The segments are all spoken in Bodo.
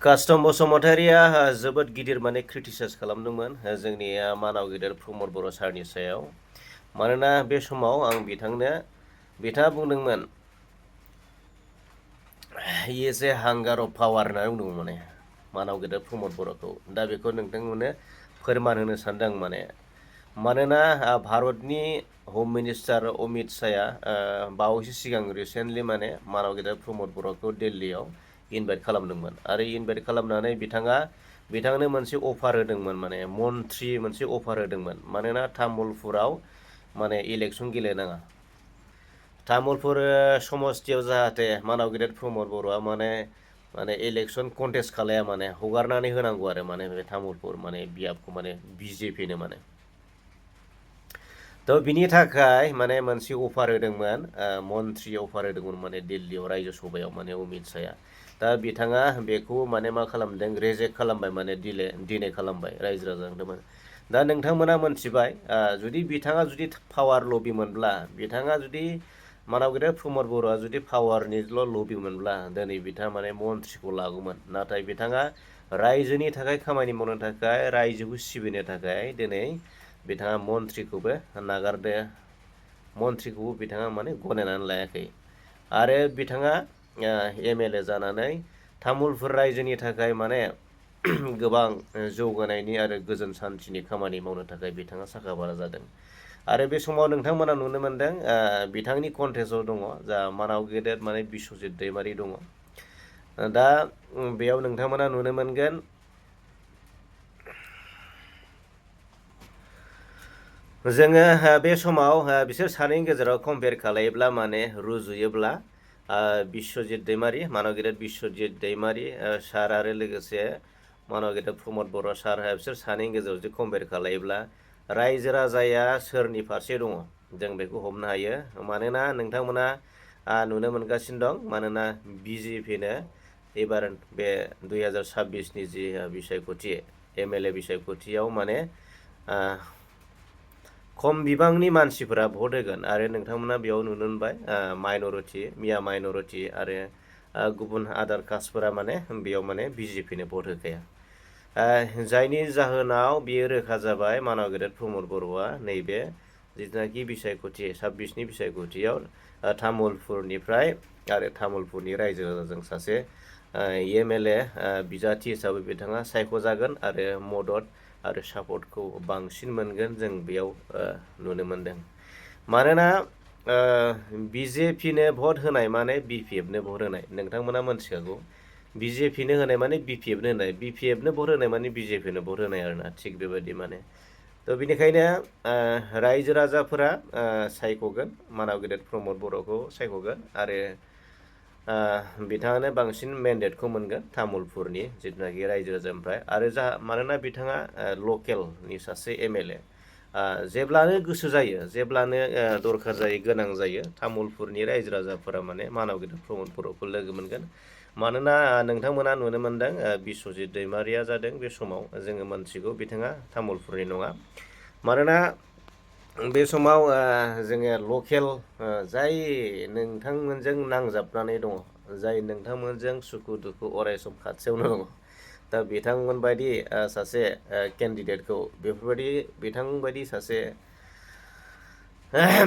कास्टम बसुमतारिया जोबोद गिदिर माने क्रिटिसाइज खालामदोंमोन जोंनि मानाव गेदेर प्रमद बर' सारनि सायाव। मानोना बे समाव आं बिथाङा बुंदोंमोन हि इज ए हांगार अफ पावार होननानै बुंदोंमोन माने मानाव गेदेर प्रमद बर'खौ। दा बेखौ नोंथांमोननो फोरमान होनो सानदों मानोना भारतनि हम मिनिस्टार अमित शाहया बावैसो सिगां रिसेन्टलि माने मानाव गेदेर प्रमद बर'खौ दिल्लीयाव इनभाइट खालामदोंमोन आरो इनभाइट खालामनानै बिथांनो मोनसे अफार होदोंमोन माने मन्थ्रि मोनसे अफार होदोंमोन। मानोना तामुलपुराव माने इलेक्सन गेलेनाङा, तामुलपुर समस्तियाव जाहाथे मानाव गेदेर प्रमद बर'आ माने इलेक्सन कन्टेस्ट खालाया माने हगारनानै होनांगौ आरो माने बे तामुलपुर माने बियाबखौ माने बिजेपिनो माने। तो बिनि थाखाय माने मोनसे अफार होदोंमोन, मन्थ्रि अफार होदोंमोन माने दिल्लीयाव रायजो सभायाव माने अमित शाहया। दा बिथाङा बेखौ माने मा खालामदों, रेजेक्ट खालामबाय माने डिने खालामबाय रायजो राजानो। दा नोंथांमोना मोनथिबाय जुदि बिथाङा जुदि पावार लबिमोनब्ला, बिथाङा जुदि मानाव गेदेर प्रमद बर'आ जुदि पावारनिल' लबिमोनब्ला दिनै बिथाङा माने मन्थ्रिखौ लागौमोन। नाथाय बिथाङा रायजोनि थाखाय खामानि मावनो थाखाय, रायजोखौ सिबिनो थाखाय दिनै बिथाङा मन्थ्रिखौबो नागारदो, मन्थ्रिखौबो बिथाङा माने गनायनानै लायाखै। आरो बिथाङा एमएलए जानानै तामुलपुर रायजोनि थाखाय माने गोबां जौगानायनि आरो गोजोन सान्थिनि खामानि मावनो थाखाय बिथाङा साखाफारा जादों। आरो बे समाव नोंथांमोना नुनो मोनदों बिथांनि कन्टेस्टआव दङ जा मानाव गेदेर माने बिस्वजित दैमारि दङ। दा बेयाव नोंथांमोना नुनो मोनगोन जोङो बे समाव बिसोर सानैनि गेजेराव कम्पेयार खालायोब्ला माने रुजुयोब्ला बिस्वजित दैमारि, मानाव गेदेर बिस्वजित दैमारि सार आरो लोगोसे मानाव गेदेर प्रमद बर' सार, बिसोर सानैनि गेजेराव जुदि कम्पेयार खालायोब्ला रायजो राजाया सोरनि फारसे दङ जों बेखौ हमनो हायो। मानोना नोंथांमोना नुनो मोनगासिनो दं, मानोना बिजेपिनो एबार बे 2026नि जि बिसायख'थि एमएलए बिसायख'थियाव माने खम बिबांनि मानसिफोरा भट होगोन। आरो नोंथांमोना बेयाव नुनो मोनबाय मिया माइन'रिटि आरो गुबुन आदार कास्टफोरा माने बेयाव माने बिजेपिनो भट होखाया। जायनि जाहोनाव बियो रोखा जाबाय मानाव गेदेर प्रमद बर'आ नैबे जिथुनाखि बिसायख'थि 26नि बिसायख'थियाव तामुलपुरनिफ्राय आरो तामुलपुरनि रायजो राजाजों सासे एमएलए बिजाथि हिसाबै बिथाङा सायख'जागोन आरो मदद आरो सापर्टखौ बांसिन मोनगोन जों बेयाव नुनो मोनदों। मानोना बिजेपिनो भट होनाय माने बिपिएफनो भट होनाय, नोंथांमोना मोनथिखागौ। बिजेपिनो होनाय माने बिपिएफनो होनाय, बिपिएफनो भट होनाय माने बिजेपिनो भट होनाय आरोना, थिग बेबायदि माने। तो बेनिखायनो रायजो राजाफोरा सायख'गोन, मानाव गेदेर प्रमद बर'खौ सायख'गोन आरो बिथाङानो बांसिन मेन्डेटखौ मोनगोन तामुलपुरनि जिथुनाखि रायजो राजानिफ्राय। आरो मानोना बिथाङा लकेलनि सासे एमएलए, जेब्लानो गोसो जायो, जेब्लानो दरखार जायो, गोनां जायो, तामुलपुरनि रायजो राजाफोरा माने मानाव गेदेर प्रमद बर'खौ लोगो मोनगोन। मानोना नोंथांमोना नुनो मोनदों बिस्वजित दैमारिया जादों बे समाव जोङो मोनथिगौ बिथाङा तामुलपुरनि नङा। मानोना बे समाव जोङो लकेल जाय नोंथांमोनजों नांजाबनानै दङ, जाय नोंथांमोनजों सुखु दुखु अराय सम खाथियावनो दङ, दा बिथांमोनबायदि सासे केन्डिडेटखौ, बेफोरबायदि बिथांबायदि सासे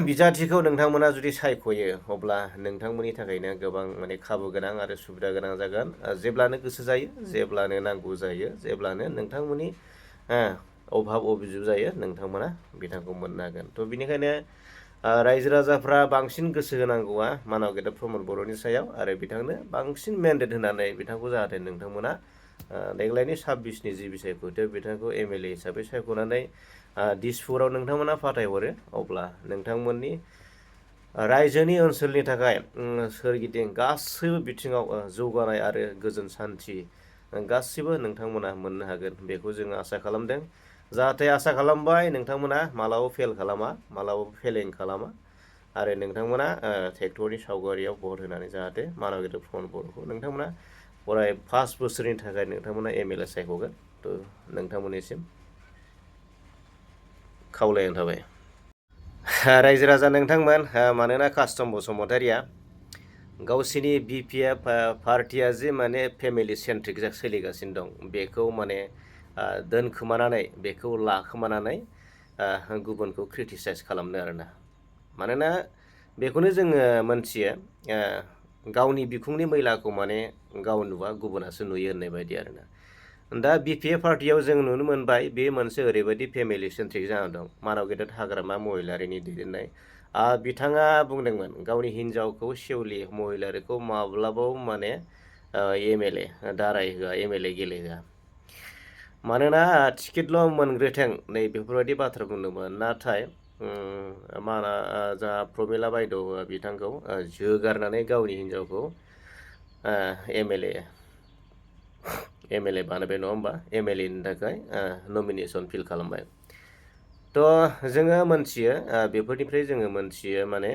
बिजाथिखौ नोंथांमोना जुदि सायख'यो अब्ला नोंथांमोननि थाखायनो गोबां माने खाबु गोनां आरो सुबिदा गोनां जागोन। जेब्लानो गोसो जायो, जेब्लानो नांगौ जायो, जेब्लानो नोंथांमोननि अभाब अभिजुग जायो, नोंथांमोना बिथांखौ मोननो हागोन। थ' बेनिखायनो रायजो राजाफ्रा बांसिन गोसो होनांगौआ मानाव गेदेर प्रमद बर'नि सायाव आरो बिथांनो बांसिन मेन्डेट होनानै बिथांखौ जाहाथे नोंथांमोना देग्लायनि 26नि जि बिसायख'थियाव बिथांखौ एमएलए हिसाबै सायख'नानै दिसपुराव नोंथांमोना फाथायहरो, अब्ला नोंथांमोननि रायजोनि ओनसोलनि थाखाय सोरगिदिं गासैबो बिथिङाव जौगानाय आरो गोजोन सान्थि गासिबो नोंथांमोना मोननो हागोन, बेखौ जोङो आसा खालामदों। जाहाथे आसा खालामबाय नोंथांमोना मालाबाबो फेल खालामा, मालाबाबो फेलें खालामा आरो नोंथांमोना ट्रेक्टरनि सावगारियाव भट होनानै जाहाथे मानाव गेदेर प्रमद बर'खौ नोंथांमोना अराय 5 बोसोरनि थाखाय नोंथांमोना एमएलए सायख'गोन। थ' नोंथांमोननिसिम खावलायनाय थाबाय। रायजो राजा नोंथांमोन, मानोना कास्टम बसुमतारिया गावसिनि BPF पार्टिया जे माने फेमिलि सेन्ट्रिक सोलिगासिनो दं बेखौ माने दोनखोमानानै बेखौ लाखोमानानै गुबुनखौ क्रिटिसाइज खालामनो आरोना। मानोना बेखौनो जोङो मोनथियो गावनि बिखुंनि मैलाखौ माने गाव नुवा गुबुनासो नुयो होननाय बायदि आरोना। दा BPF पार्टियाव जों नुनो मोनबाय बे मोनसे ओरैबायदि फेमिलि सेन्ट्रिक जाना दं मानाव गेदेर हाग्रामा महिलारिनि दैदेननाय बिथाङा बुंदोंमोन गावनि हिन्जावखौ सेवलि महिलारिखौ माब्लाबाबो माने MLA दाराय होआ MLA गेलेहोआ मानोना टिकेटल' मोनग्रोथों नै बेफोरबायदि बाथ्रा बुंदोंमोन। नाथाय माना जा प्रमिला बायद' बिथांखौ जोगारनानै गावनि हिन्जावखौ MLA बानायबाय नङा होमबा MLAनि थाखाय नमिनेसन फिल खालामबाय। थ' जोङो मोनथियो बेफोरनिफ्राय जोङो मोनथियो माने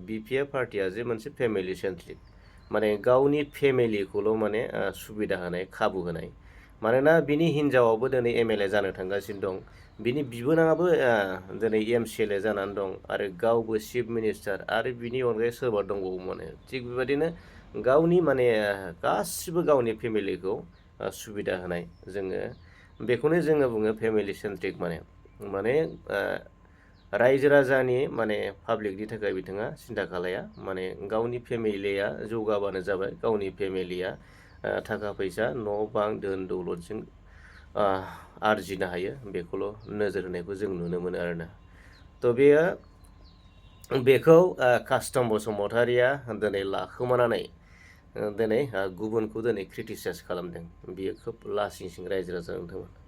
BPF पार्टिया जे मोनसे फेमिलि सेन्ट्रिक माने गावनि फेमिलिखौल' माने सुबिदा होनाय खाबु होनाय। मानोना बिनि हिन्जावाबो दिनै MLA जानो थांगासिनो दं बिनि बिबोनाङाबो दिनै MCLA जानानै दं आरो गावबो चिफ मिनिस्टार आरो बिनि अनगायै सोरबा दंबावो माने थिग बेबायदिनो गावनि माने गासिबो गावनि फेमिलिखौ सुबिदा होनाय जोङो बेखौनो जोङो बुङो फेमिलि सेन्ट्रिक माने रायजो राजानि माने पाब्लिकनि थाखाय बिथाङा सिन्था खालाया माने गावनि फेमिलिया जौगाबानो जाबाय गावनि फेमिलिया थाखा फैसा न' बां धोन दौलतजों आरजिनो हायो बेखौल' नोजोर होनायखौ जों नुनो मोनो आरोना। थ' बेखौ कास्टम बसुमतारिया दिनै लाखोमानानै दिनै गुबुनखौ दिनै क्रिटिसाइज खालामदों बियो खोब लासिं सिं रायजो राजा नोंथांमोन।